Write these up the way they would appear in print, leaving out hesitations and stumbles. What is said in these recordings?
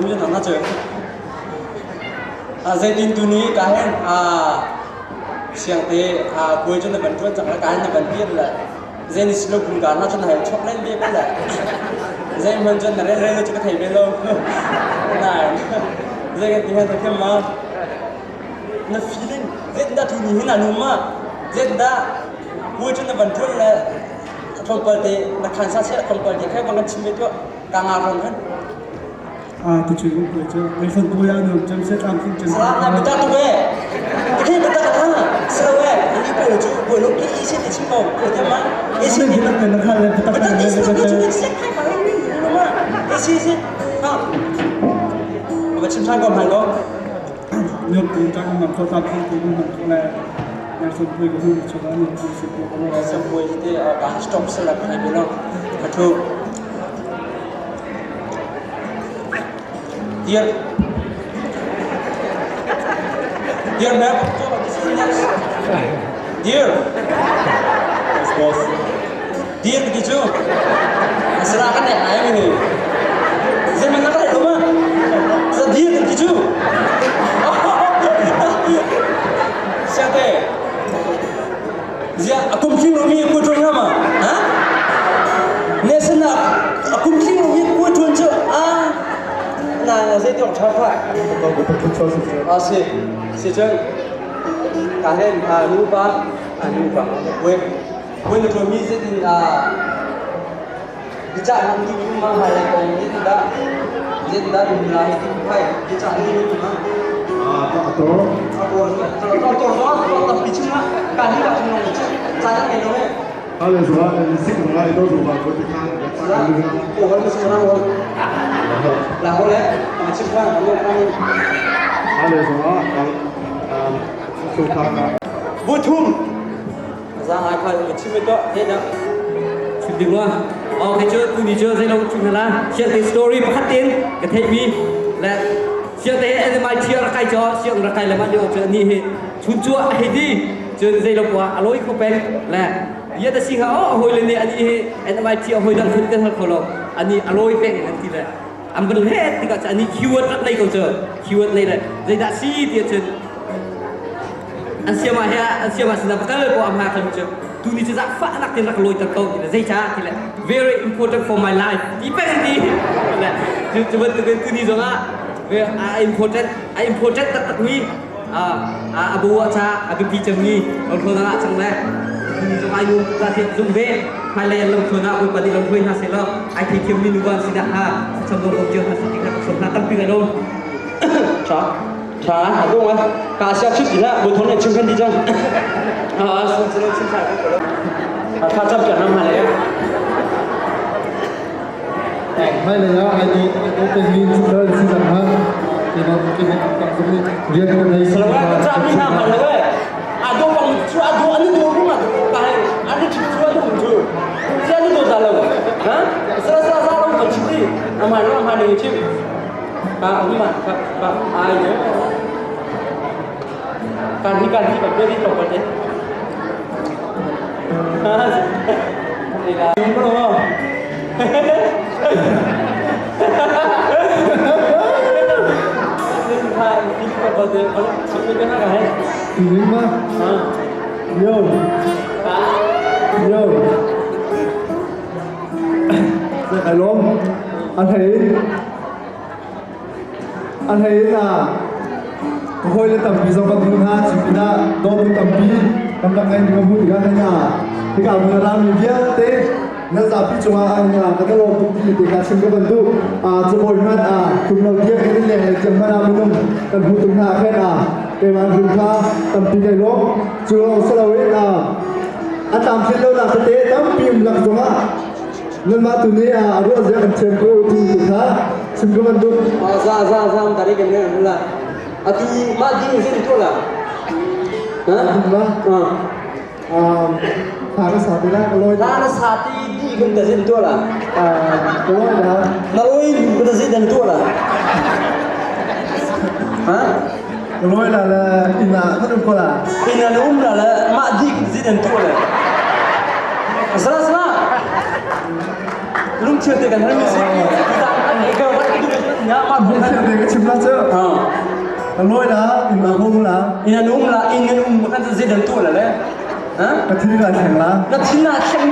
mi hna na cu. Zeitin tu ni ka hen siangte kuai cu na van ṭuan cang la ka hen na van dir le zei ni silo kum ka na cun na hei chok len ve bel le zei hman cun na rel rel cu ka thei ve lo. Nain zei kan ti hen ta khem ma na feeling zeitindah tu ni hin a num ma zeitindah kuai cu na van ṭuan le tlawmpal te na khansa chia tlawmpal te khe bang kan chim ve tuah ka nga rong khan. Tu chu ko chu ai fon ko ya nu cham se tlam tling cham. Salam na bitak tu we. Khi bitak ha selo we ani ko chu ko lo ki isi ti chim ko ko te ma isi ni bitak na kha le bitak bitak isi lo chu ni sek khai ma ni ni ma isi isi ha ba chim than ko man ko. Nyok tu tang nam ko tam tling tu nam ko le na son pui ko hu chu ba ni tu se ko ko sa pui te ka stop se la khai be lo ka thu. Dear Dear ma'am, Dear Yes, boss. Dear ti cu asara kan nek ngai mi ni. Zeman na kai lo ma? Sa dear ti cu. Siate. Zia a kum tling lomi ku ṭuan hnga ma? Ha? Ne sana a kum tling lomi ku ṭuan cu a na na zei tiok ṭha kha. A si si cun ka hen a nu pa a nu pa we we na ṭuan mi zeitin a bichah nam du ma hai lai kong zeitin dah zeitin dah dum lai ti phai bichah ni lu ma. A to. A to to to to to tampi chung ah ka hi ka chung long chu cha na ngai lo he. Ale zuwa sik nga ito zuwa ko ti kha. Ko hol ma sing hol. La hol le ma chim kha ma ma. Ale zuwa so kha. Bu thum. Za ngai kha ma chim to he na. Chim ding wa. Okay chu tu ni chu zei lo chu na la. Siang te story pakhat tin ka thei mi le siang te NMI chia rakai cho siang rakai le ma lio chu ni hi chun chu hei di chun zei lo kwa aloi kho pen le ya ta sing ha o hoi le ni ani hi NMI chia hoi dang khun kan hal kholo ani aloi peng an ti le am ban he ti ka ani keyword rak nei ko chu keyword nei le zei dah si ti chun an siama he an siama sina pakal ko am ha khan chu tu ni chu za fa nak tin rak loi tar ko ti le zei cha ti le very important for my life ti peng ti le chu chu ban tu tu ni zonga a important a important tak tak mi a a bu cha a bipi chang mi lo thona na chang le tu ni zong ai nu ka se zum ve hai le lo thona ko pa di lo thoi na se lo ai thi thiam mi nu ban si da ha cham lo ko chiu ha si ti kha som na tam pi ga lo Cha cha a dong a ka sia chut ti la bu thon ne chim khan ti chang a a sun sun chim sa ko lo a tha cham cha nam ha le Mai le ya ai do ai do pe min chu dal si zang ha ke ma ke ma tak zu rian kan nei Salawa ka cha mi na ma le we a do bang chu a do an do ru ma ka hai an chu chu a do chu si an do da lo ha sa sa sa lo ka chu ti a ma lo ma ni chim ka ma ka ka ai yo kan hi kan hi ba pe di to pa te ha ni la yung ko lo Feeling ma yo yo ai lom an hei an hei na ka hoi le tampi zong kan hmu hna chimpi ah dawtu tampi kan rak ngai mi mu tikah hei na hika mun rami vialte na zapi cungah an ka ka lawm tuk ti te kha chim ka van duh cabawi hmanh a kum lo tiang in leng le tiang hmanh ah minung kan hmu tung hna khen a keimah hrim kha tampi kai lawm cu lawng si loin a tlamtlin lonak tete tampi um lak zongah nanmah tu nih a ruah zia kan thiam ko ti te kha chim ka van duh. Za za za tari kan ne la atu ma ding zin to la ha ma Thla na sa ti la ka lawi. Thla na sa ti di kan ta zin tua la. Ka lawi la. Na lawi kan ta zin dan tua la. Ha? Ka lawi la la ina kan um ko la. Ina na um la la ma di kan zin dan tua la. Salah salah. Lung chia te kan har mi si. Kita an ka wat tu nya ma. Siang ka chim la cu. Ka lawi la, in ma hum la. In an um la, in an um kan zei dan tu la le. Ha? Ka thil ka thleng la. Na thil na thleng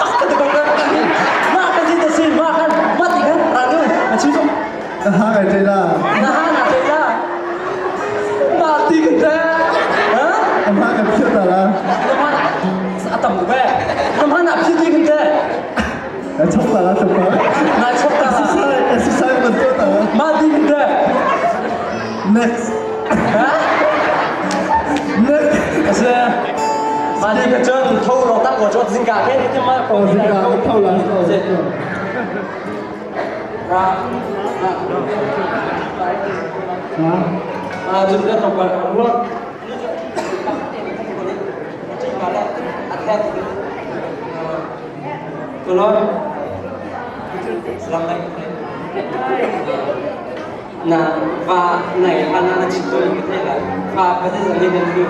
tak ka ko ka. Ma ka ti ta sin, ma kan ma ti kan ra nu. Na chim zum. Na ha kai te la. Na ha na te la. Ma ti kan ta. Ha? Na ha ka phiat ta la. Na ha a tam ve. Na ha na phiat ti kan ta. Na chok ta la chok ta. Na chok ta la. Exercise, exercise ban to ta la. Ma ti kan ta. Next. Ha? Next. Ase ma ti kan chon tho ro tak ko chot zingka ke ti ma ko zingka tho la. Ra. Ha? Ah, jum ka tho pa ro. Na va nei pa na na chim to ni ka thei la fa pa se zang ni kan tu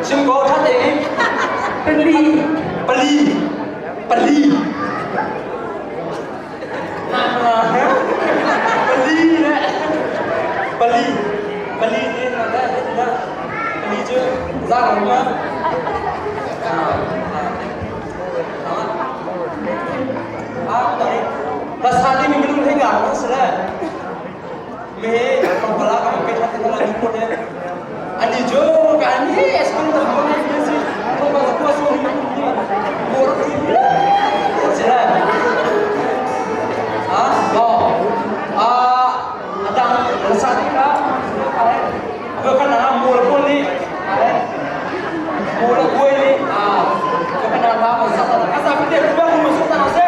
chim ko tha te Pali. Pali pali na na pali ne pali pali ni na na na pali chu za ma ah ah ah mi minung hei nga ko sle me pala ka ke that ka la du ko ne ani jo ka ni es ko ta ko ne si ko ba ko so ni ni bo ro ti sle ah bo ah adang lasadi ka ko ka na mo ko ni mo la ko ni ah ko ka na ba mo sa ta ka sa te ko ba mo sa ta se.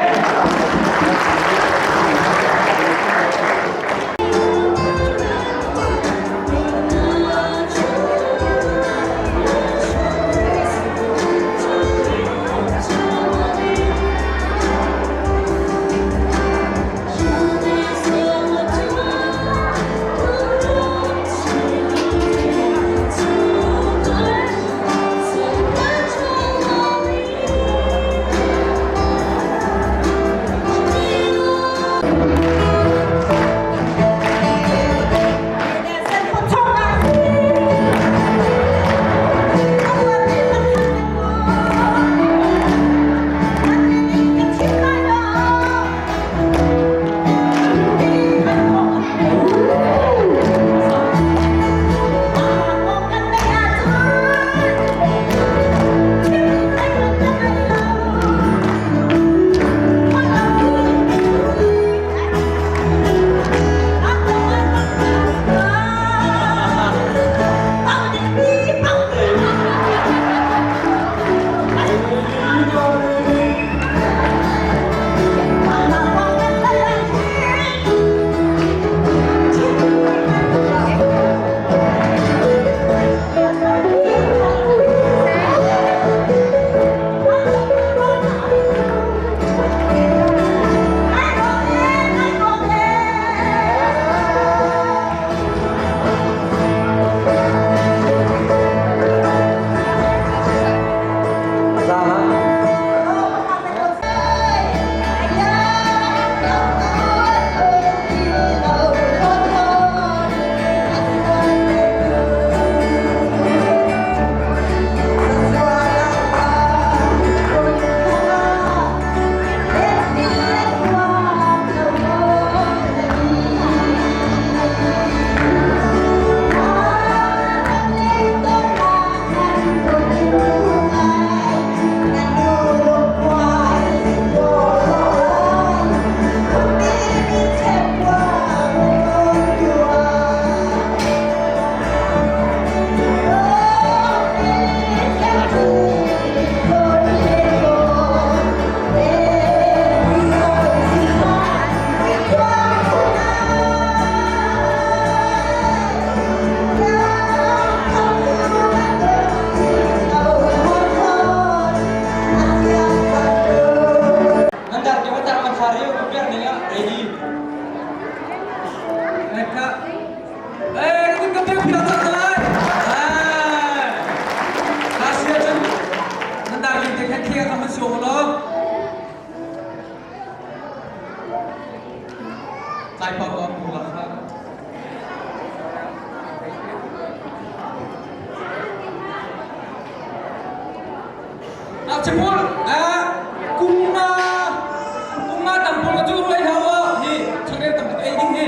Tlai pa ko mu la kha. Ah chapul ah kum nga kum nga tam pul cu ruai hau hi changel tam tuk ei ding hi.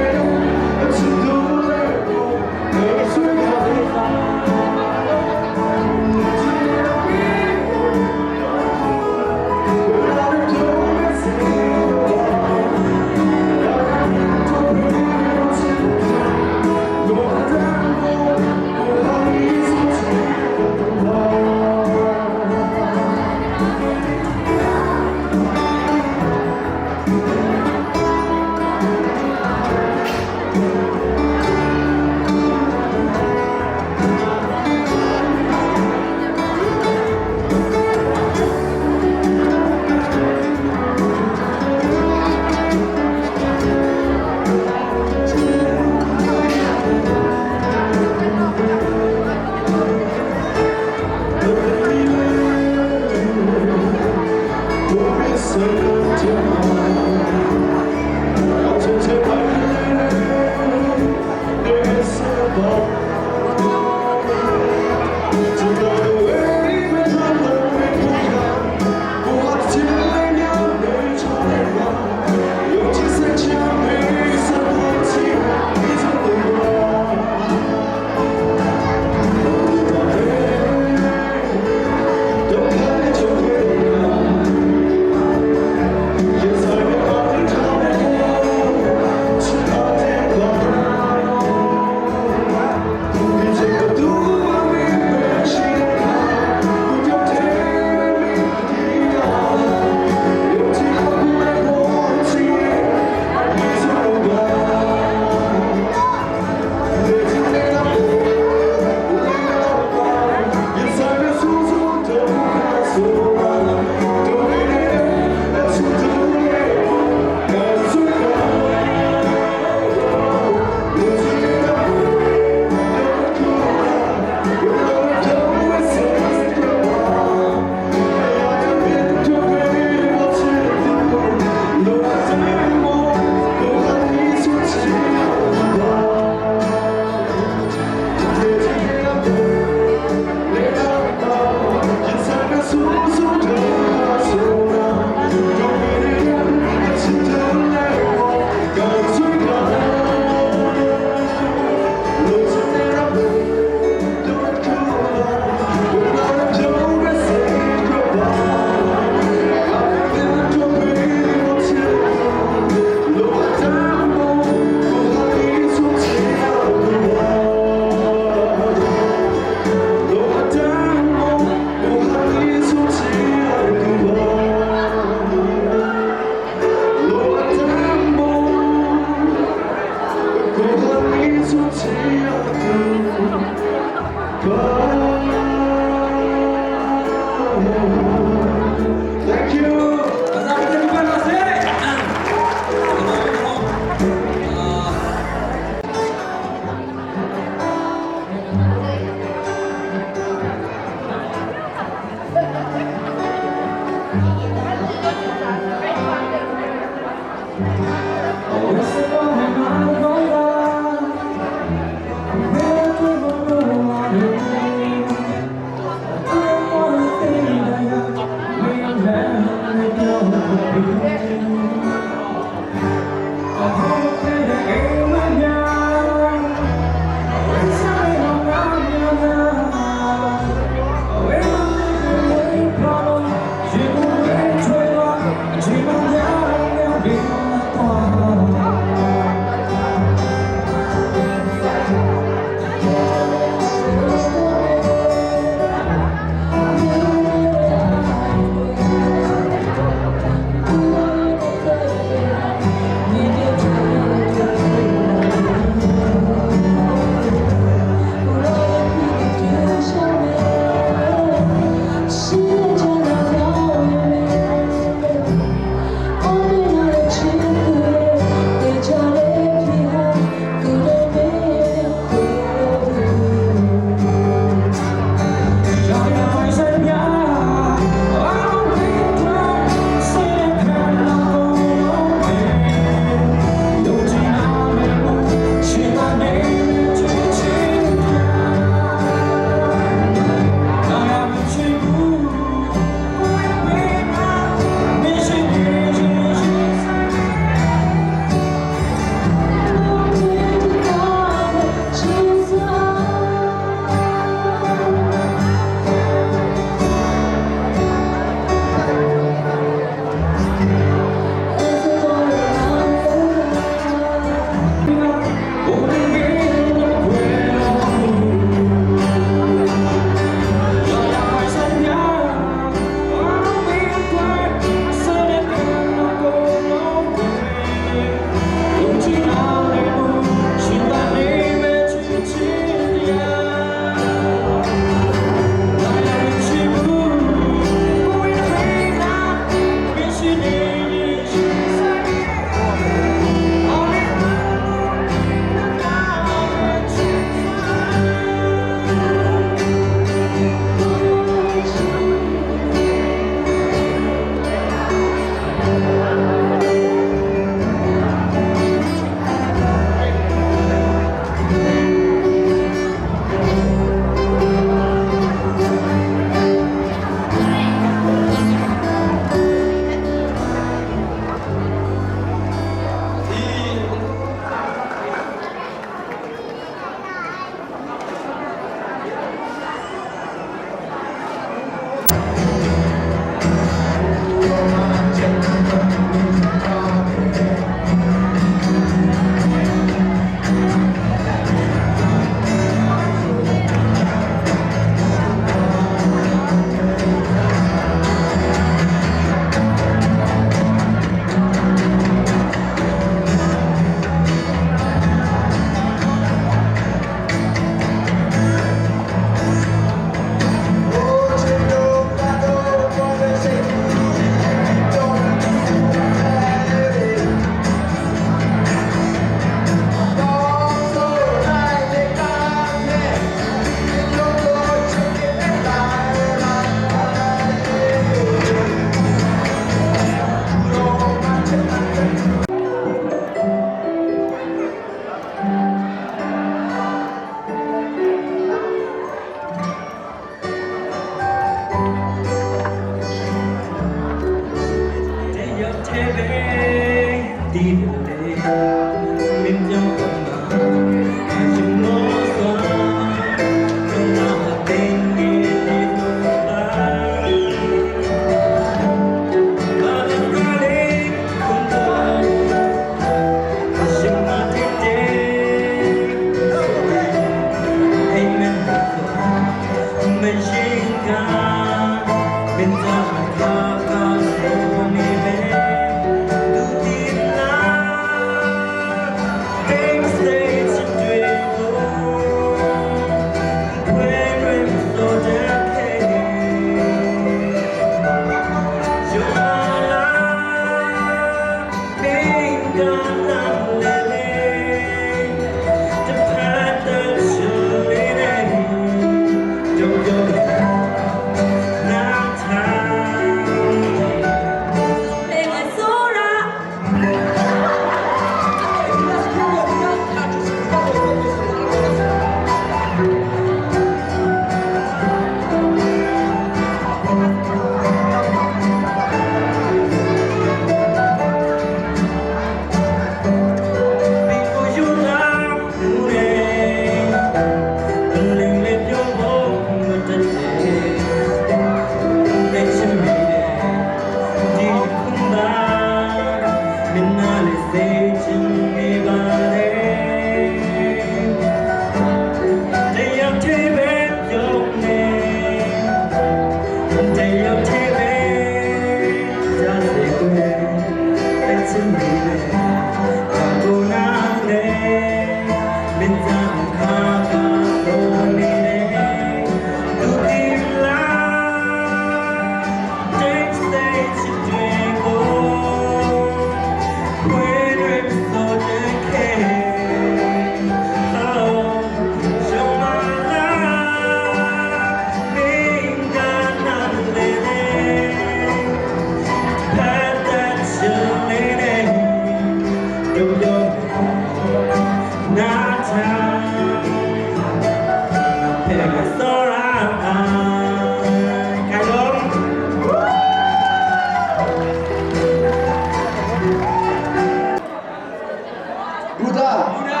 Buddha. Buddha.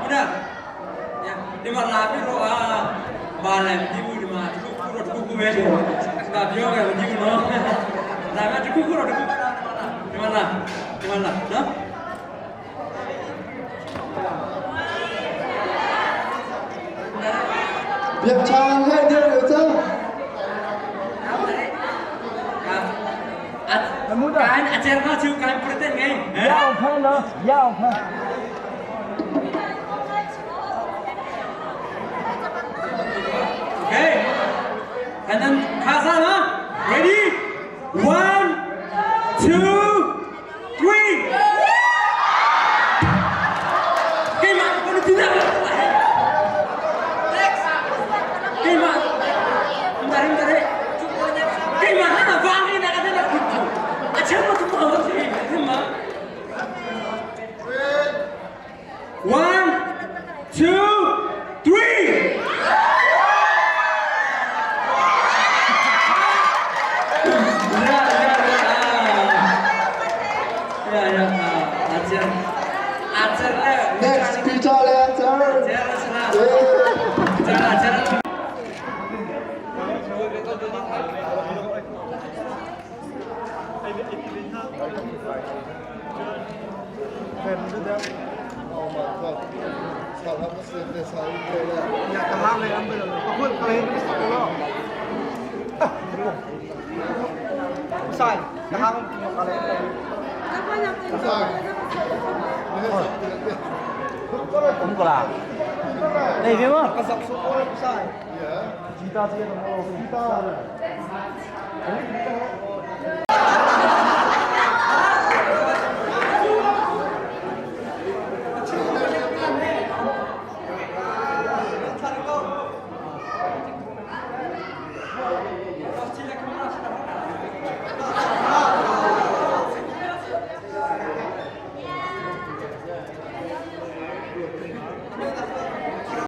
Buddha. ဒီမှာလာပြီးတော့အာဘာလဲမကြည့်ဘူးဒီမှာတခုခုတော့တခုခုပဲဒါပြောကြမကြည့်ဘူးနော်ဒါပေမဲ့တခုခုတော့တခုခုဒီမှာလာဒီမှာလာနော် Biak chang he dir lo cha. ကန်အကျယ်ကချူကန်ပြတဲ့ငယ် 要喷了，要喷。 Okay. And then Kasa, huh? Ready? 1, 2, 3. Okay, ma, kau tidak. Next. Okay, ma. Bentar, bentar. Okay, ma, hana bang ini nak kata nak kutu. Acah ma tu apa sih? Ma.